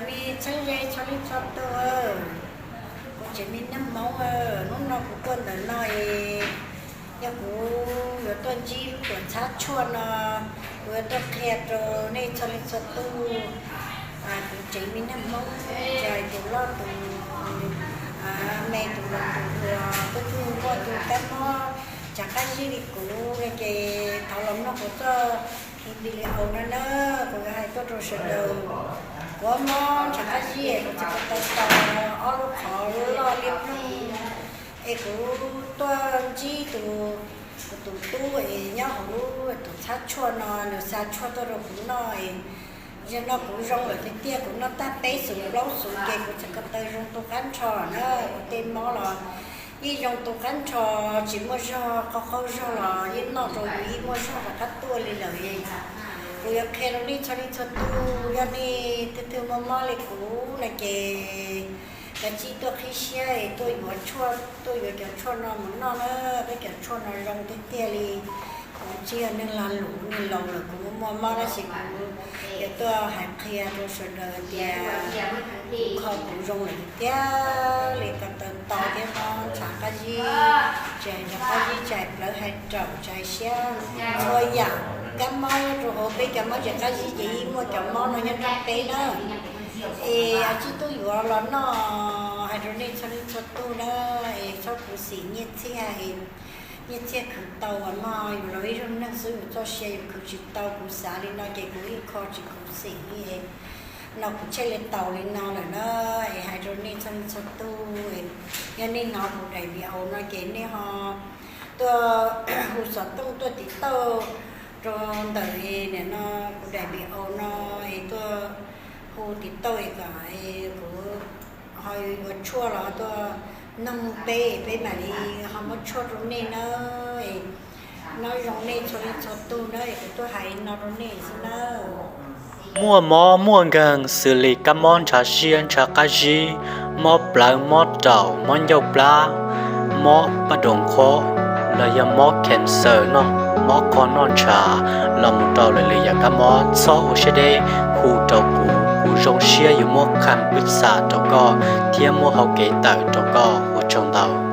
Me txheeb ze txhua leej txhua tus, kuv tsev me neeg Hmoob, hnub no kuv tuaj ntawm no es yog kuv yuav tuaj ntsib lub tuam txhab tshuaj no, kuv yuav tuaj qhia rau nej txhua leej txhua tus, kuv tsev me neeg Hmoob, tsis hais tus loj tus me, tus laus tus hluas, twb tug muaj tus kab mob ntshav qab zib li kuv no ces thov los mloog kuv txoj video no na, kuv yuav hais tuaj rau sawv daws. Kuv mob ntshav qab zib es kuv txhais ko taw tos ob lub qhov loj liab ploog, es kuv tuaj ntsib tus, kuv tus tub es nyob hauv lub tuam txhab tshuaj no, nws xa tshuaj tuaj rau kuv noj es zaum no kuv zoo lawm tiag tiag, kuv noj tag peb xuv plaub xuv ces kuv txhais ko taw zoo tu qab nrho na, kuv tej mob los yeej zoo tu qab nrho, tsis muaj zog, qaug qaug zog los yeej noj rau yus yeej muaj zog rov qab tuaj li lawm. Kuv yuav qhia rau nej txhua leej txhua tus, yog nej twg twg muaj mob li kuv no ces kav tsij tuaj qhib siab es tuaj yuav tshuaj, tuaj yuav cov tshuaj no mus noj na, peb cov tshuaj no zoo tiag tiag li. Kuv tsis yog neeg lag luam, neeg laus lawm, kuv muaj muaj mob tab sis kuv yuav tuaj hais qhia rau sawv daws tias kuv kho kuv zoo lawm tiag tiag li, ko taw tos thiab mob ntshav qab zib, tsis hais ntshav qab zib, tsis hais plawv hais raum, tsis hais siab, txhua yam kab mob nyob rau hauv peb cov mob ntshav qab zib ces yeej muaj cov mob no nyob rau peb na. Es kav tsij tuaj yuav los noj, hais rau nej txhua leej txhua tus na, es txhob khuv xim nyiaj txiag, nyiaj txiag khwv tau as mog, yus los ib zaug neeg xwb, yus txoj sia yus khwv tsis tau, kuv xav li no ces kuv yeej kho tsis khuv xim li. No kuv tsheej li tau li no lawm na, es hais rau nej txhua leej txhua tus, yog nej hnov kuv daim video no ces nej ho tuaj hu xov tooj tuaj tiv tauj rau ntawm nim no kuv daim video no, es tuaj hu tiv tauj es kom kuv ho yuav tshuaj los tuaj noog peb, peb mam li ho muab tshuaj rau nej na. Nyob zoo nej txhua leej txhua tus na, es kuv tuaj hais no rau nej xwb na. Muaj mob muaj nkeeg xws li kab mob ntshav siab ntshav qab zib, mob plawv mob raum mob ncauj plab, mob paj doos qhuav, los yog mob cancer no, mob qhov noj ntshav, los mus rau lwm lwm yam kab mob, txhob ua siab deb, hu rau kuv, kuv zoo siab yuav muab kham pwj xam rau koj thiab muab hau kev tawm rau koj. Ua tsaug ntau.